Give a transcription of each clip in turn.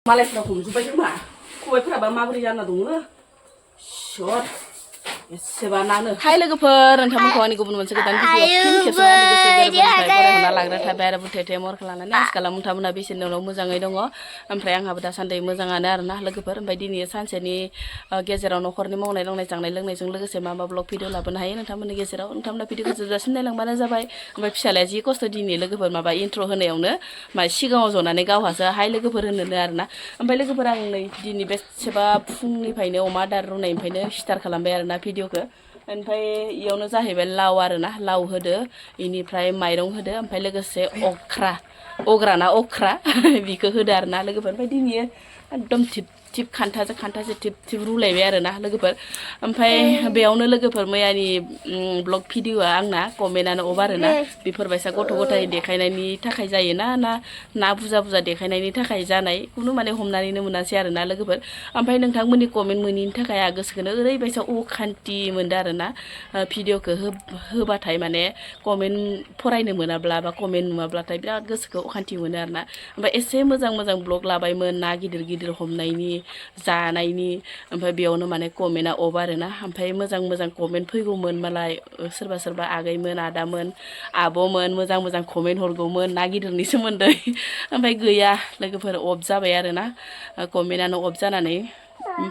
मालायफ्रा हमजोब्बाय खोमा खबाइफोराबा माबोरै जाना दङ सर एसेबा नानो हाय लोगोफोर नोंथांमोनखौ आंनि गुबुन मोनसे गोदान भिडिअ फिन खेबसेबाव आंनि गोसो गोरबोनिफ्राय बरायहरना लाग्रा थाबाय आरो बुथेथे मरखौ लानानै आथिखालाव नोंथांमोनहा बेसेनि उनाव मोजाङै दङ ओमफ्राय आंहाबो दासान्दि मोजाङानो आरोना लोगोफोर ओमफ्राय दिनै सानसेनि गेजेराव न'खरनि मावनाय दांनाय जानाय लोंनायजों लोगोसे मा मा ब्लग भिडिअ लाबोनो हायो नोंथांमोननि गेजेराव नोंथांमोना भिडिअखौ जोबजासिम नायलांबानो जाबाय ओमफ्राय फिसालाया जि खस्थ' दिनै लोगोफोर माबा इन्ट्र' होनायावनो मा सिगाङाव जनानै गावहासो हाय लोगोफोर होनोनो आरोना ओमफ्राय लोगोफोर आं नै दिनै बेसेबा फुंनिफ्रायनो अमा आदार रुनायनिफ्रायनो स्टार्ट खालामबाय आरोना भिडिअखौ ओमफ्राय इयावनो जाहैबाय लाव आरोना लाव होदो इनिफ्राय माइरं होदो ओमफ्राय लोगोसे अग्राना अख्रा बिखौ होदो आरोना लोगोफोर ओमफ्राय दिनै एकदम थिब थिब खान्थासे थिब थिब रुलायबाय आरोना लोगोफोर ओमफ्राय बेयावनो लोगोफोर मैयानि ब्लग भिडिअआ आंना कमेन्टआनो अफ आरोना बेफोरबायसा गथ' गथाय देखायनायनि थाखाय जायोना ना बुरजा देखायनायनि थाखाय जानाय खुनु माने हमनानैनो मोनासै आरोना लोगोफोर ओमफ्राय नोंथांमोननि कमेन्ट मोनिनि थाखाय आं गोसोखौनो ओरैबायसा अखान्थि मोनदों आरोना भिडिअखौ होबाथाय माने कमेन्ट फरायनो मोनाब्ला बा कमेन्ट नुवाब्लाथाय बिराद गोसोखौ अखान्थि मोनो आरोना ओमफ्राय एसे मोजां ब्लग लाबायमोन ना गिदिर हमनायनि जानायनि ओमफ्राय बेयावनो माने कमेन्टआ अफ आरोना ओमफ्राय मोजां कमेन्ट फैगौमोन मालाय सोरबा आगैमोन आदामोन आब'मोन मोजां कमेन्ट हरगौमोन ना गिदिरनि सोमोन्दै ओमफ्राय गैया लोगोफोर अफ जाबाय आरोना कमेन्टआनो अफ जानानै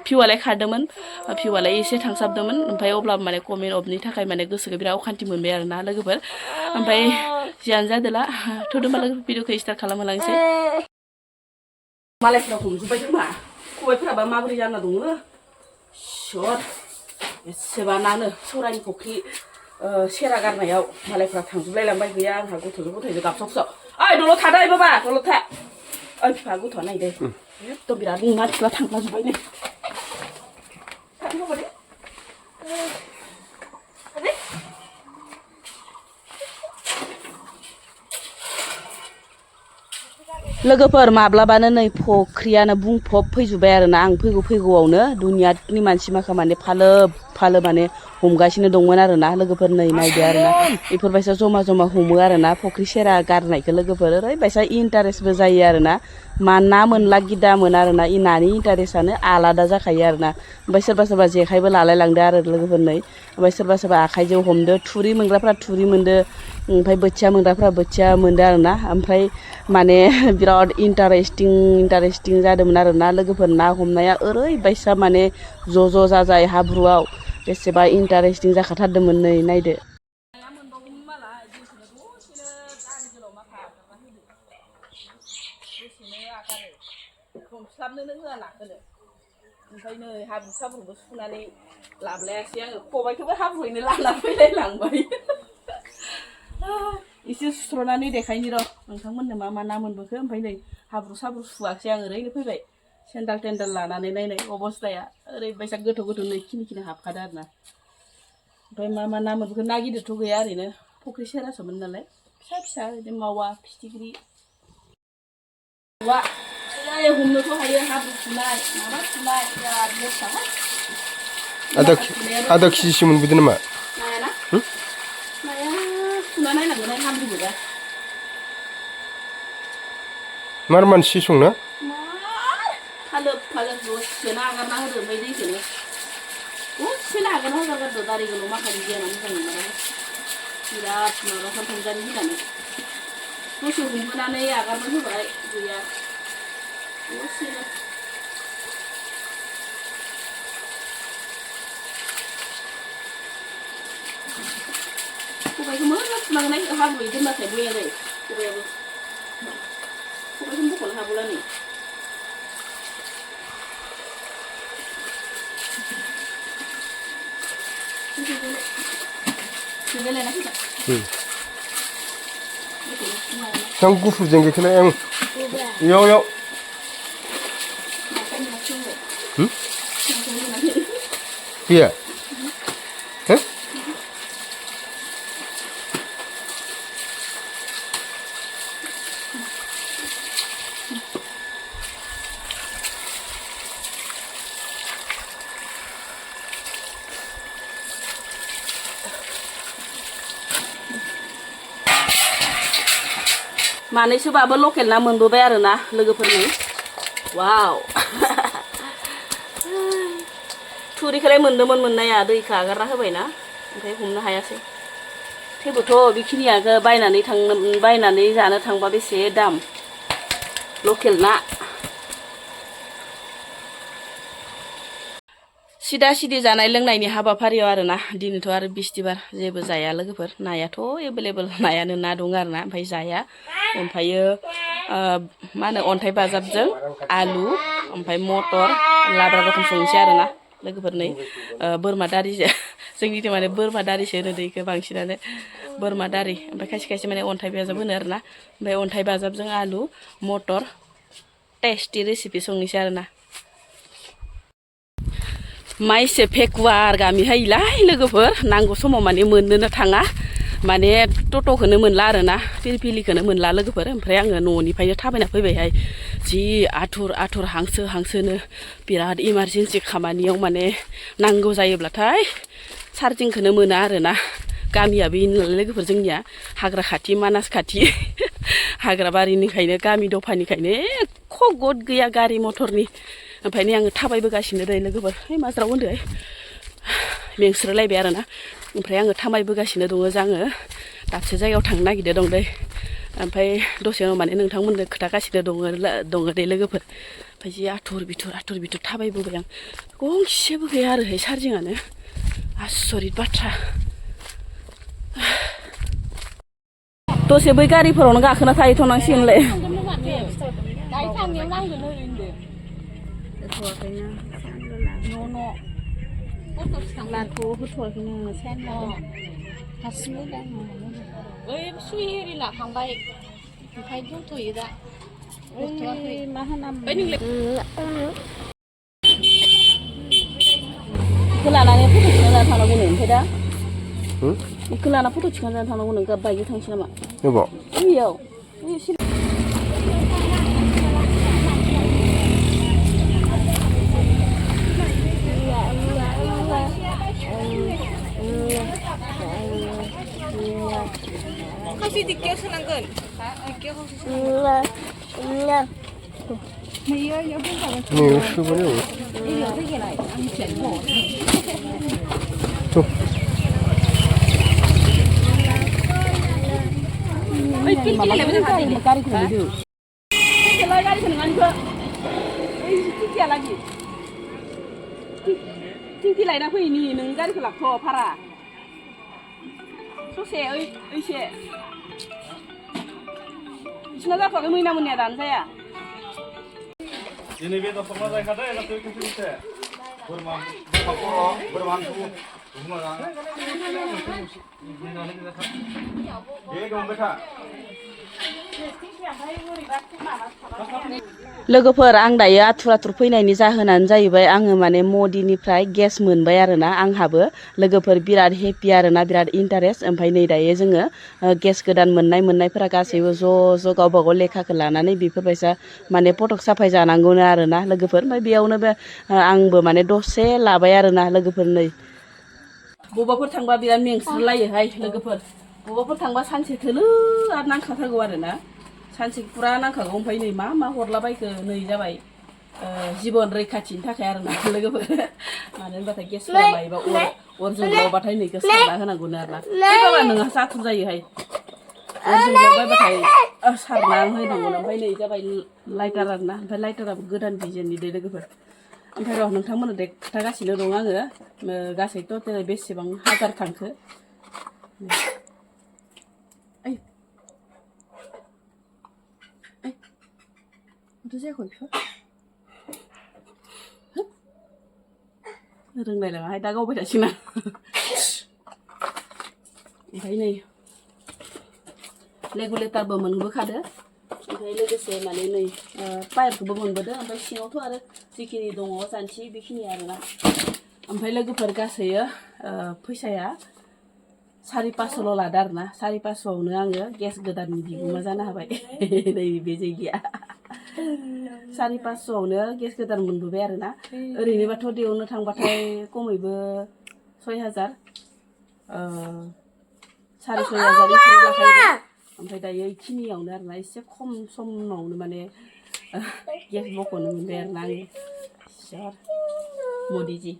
भिउआलाय खारदोंमोन भिउआलाय एसे थांसाबदोंमोन ओमफ्राय अब्लाबो माने कमेन्ट अफनि थाखाय माने गोसोखौ बिराद अखान्थि मोनबाय आरोना लोगोफोर ओमफ्राय जियानो जादोला थ'दोंबा लोगोफोर भिडिअखौ स्टार्ट खालामहोलांसै मालायफ्रा हमजोब्बाय खोमा खबाइफोराबा माबोरै जाना दङ सर एसेबा नानो सौरानि फुख्रि सेरा गारनायाव मालायफ्रा थांजोबलाय लांबाय गैया आंहा गथ'जों गाबसाव ओइ दलद थादो बाबा दलद था ओइ बिफा गथ'आ नायदो एकदम बिराद मानसिफ्रा थांलाजोब्बाय नै लोगोफोर माब्लाबानो नै फख्रियानो बुंफब फैजोब्बाय आरोना आं फैगौआवनो दुनियानि मानसि माखा माने फालो माने हमगासिनो दंमोन आरोना लोगोफोर नै नायदो आरोना बेफोरबायसा जमा हमो आरोना फख्रि सेरा गारनायखौ लोगोफोर ओरैबायसा इन्टारेस्टबो जायो आरोना ना मोनला गिदामोन आरोना इ नानि इन्टारेस्टआनो आलादा जाखायो आरोना ओमफ्राय सोरबा जेखाइबो लालाय लांदो आरो लोगोफोर नै ओमफ्राय सोरबा आखाइजों हमदो थुरि मोनग्राफ्रा थुरि मोनदो ओमफ्राय बोथिया मोनग्राफ्रा बोथिया मोनदो आरोना ओमफ्राय माने बिराद इन्टारेस्टिं जादोंमोन आरोना लोगोफोर ना हमनाया ओरैबायसा माने ज' जाजाय हाब्रुआव बेसेबा इन्टारेस्टिं जाखाथारदोंमोन नै नायदो ओमफ्राय नै हाब्रु साब्रुबो सुनानै लाबलायासै आङो खबाइखौबो हाब्रुयैनो लाना फैलाय लांबाय एसे सुस्र'नानै देखायनि र' नोंथांमोननो मा ना मोनबोखो ओमफ्राय नै हाब्रु साब्रु सुवाखै आं ओरैनो फैबाय सेन्डाल लानानै नायनाय अबस्थाया ओरैबायसा गोथौ नै खिनि हाबखादो आरोना ओमफ्राय मा ना मोनबोखो ना गिदिरथ' गैया ओरैनो फख्रि सेरासोमोन नालाय फिसा बिदिनो मावा फिथिख्रि हमनोथ' हायो हाब्रु सुनाय माबा सुनाय बिराद मस्ताहाय आधा केजिसो मोनबोदो नामा नायाना नाया सुना नायनांगोन हाब्रु गोजा मार मानसि संनो फालो दसेनो आगारना होदो ओमफ्राय दैखौनो दसेनो आगारना होगारदो दारि गोलाव माखानि गियाना मोजां मोना बिराद माबाफोर हमजानो गिनानै दसे हमहोनानै आगारना होबाय गैया दसेनो खबाइखौ मोजां सुनांगोन हाब्रुयै दोनबाथाय बया जायो खबाइयाबो खबाइखौ बख'नो हाबोला नै आं गुफुरजों गैखोलाय आं इयाव गैया मानैसोबाबो लकेल ना मोनबोबाय आरो ना लोगोफोरनि वाव थुरिखौलाय मोनदोंमोन मोननाया दैखौ आगारना होबायना ओमफ्राय हमनो हायासै थेवबोथ' बेखिनिया बायनानै जानो थांबा बेसे दाम लकेल ना सिदा सिदि जानाय लोंनायनि हाबाफारियाव आरोना दिनैथ' आरो बिस्थिबार जेबो जाया लोगोफोर नायाथ' एभेलेबेल नायानो ना दं आरोना ओमफ्राय जाया ओमफ्रायो मा होनो अन्थाइ बाजाबजों आलु ओमफ्राय मटर लाब्रा रखम संनोसै आरोना लोगोफोर नै बोरमा दारिजों जोंनिथिं माने बोरमा दारिसो होनो दैखौ बांसिनानो बोरमा दारि ओमफ्राय खायसे खायसे माने अन्थाइ बाजाब होनो आरोना ओमफ्राय अन्थाइ बाजाबजों आलु मटर टेस्टि रेसिपि संनोसै आरोना माइसे फेकुवार गामि हायोलाय लोगोफोर नांगौ समाव माने मोननोनो थाङा माने टट'खौनो मोनला आरोना पिलपिलिखौनो मोनला लोगोफोर ओमफ्राय आङो न'निफ्रायनो थाबायना फैबायहाय जि आथुर हांसोनो बिराद इमारजेन्सि खामानियाव माने नांगौ जायोब्लाथाय चार्जिंखौनो मोना आरोना गामिया बेनो नालाय लोगोफोर जोंनिया हाग्रा खाथि मानास खाथि हाग्रा बारिनिखायनो गामि दफानिखायनो एख' गद गैया गारि मथरनि ओमफ्राय नै आङो थाबायबोगासिनो दे लोगोफोर है माज्राव होनदो मेंस्रोलायबाय आरोना ओमफ्राय आङो थाबायबोगासिनो दङ आङो दाबसे जायगायाव थांनो नागिरदो दं दै ओमफ्राय दसे उनाव माने नोंथांमोननो खोथागासिनो दङ दे लोगोफोर ओमफ्राय जि आथुर बिथुर थाबायबोबाय आं गंसेबो गैया आरोहाय चार्जिंआनो आसरित बाथ्रा दसे बै गारिफोरावनो गाखोना थाहैथ'नांसिगोनलाय सुइरि लाखांबाय ओमफ्राय दोनथ'यो दा मा बेखौ लानानै फट' थिखांना थांनांगौ नो ओमफ्राय दा बेखौ लाना फट' थिखांना थांनांगौ नो बाइकजों थांसै नामा बेयाव खावसे दिक्कियाव सोनांगोन टिंकि लायना फैनि नों गारिखौ लाबथ' भारा ससे ओइसे बिसिना जाथ'वाखै मैना मोननाया दानो जाया दिनै बेदर संना जायखादो गासै खनसे बोरमा खर' बोरमा हान्थु दे दंबाय था लोगोफोर आं दायो आथुर फैनायनि जाहोनानो जाहैबाय आङो माने मदिनिफ्राय गेस मोनबाय आरोना आंहाबो लोगोफोर बिराद हेपि आरोना बिराद इन्टारेस्ट ओमफ्राय नै दायो जोङो गेस गोदान मोननायफोरा गासैबो ज' गावबा गाव लेखाखौ लानानै बेफोरबायसा माने फटक साफाय जानांगौनो आरोना लोगोफोर ओमफ्राय बेयावनो आंबो माने दसे लाबाय आरोना लोगोफोर नै बबावबाफोर थांबा बिराद मेंस्रोलायोहाय लोगोफोर बबावबाफोर थांबा सानसे थोलो आरो नांखाथारगौ आरोना सानसे फुरा नांखागौ ओमफ्राय नै मा हरलाबायखो नै जाबाय जिबन रैखाथिनि थाखाय आरोना लोगोफोर मानो होनबाथाय गेसफोरा लायोबा अर जोंब्लावबाथाय नैखौ सारना होनांगौनो आरोना बाबा नोंहा जाथुर जायोहाय अर जोंब्लावबायबाथाय सारना होनांगौनो ओमफ्राय नै जाबाय लाइटार आरोना ओमफ्राय लाइटाराबो गोदान डिजाइननि दे लोगोफोर ओमफ्राय र' नोंथांमोननो दे खोथागासिनो दं आङो गासै टटेल बेसेबां हाजार थांखो माथो जायाखै रोंलायलाङाहाय दा गावबाय थासिगोन आं ओमफ्राय नै रेगुलेटारबो मोनबोखादो ओमफ्राय लोगोसे माने नै पाइपखौबो मोनबोदो ओमफ्राय सिङावथ' आरो जिखिनि दङ जानसि बेखिनि आरोना ओमफ्राय लोगोफोर गासै फैसाया 550 लादो आरोना 550आवनो आङो गेस गोदाननि बिगोमा जानो हाबाय नै बे जायगाया 550आवनो गेस गोदान मोनबोबाय आरोना ओरैनोबाथ' देवनो थांबाथाय खमैबो 6000 6,500 इफोर लाखायो ओमफ्राय दायो इखिनियावनो आरोना एसे खम समावनो माने गेस बख'नो मोनबाय आरोना आङो मोदिजि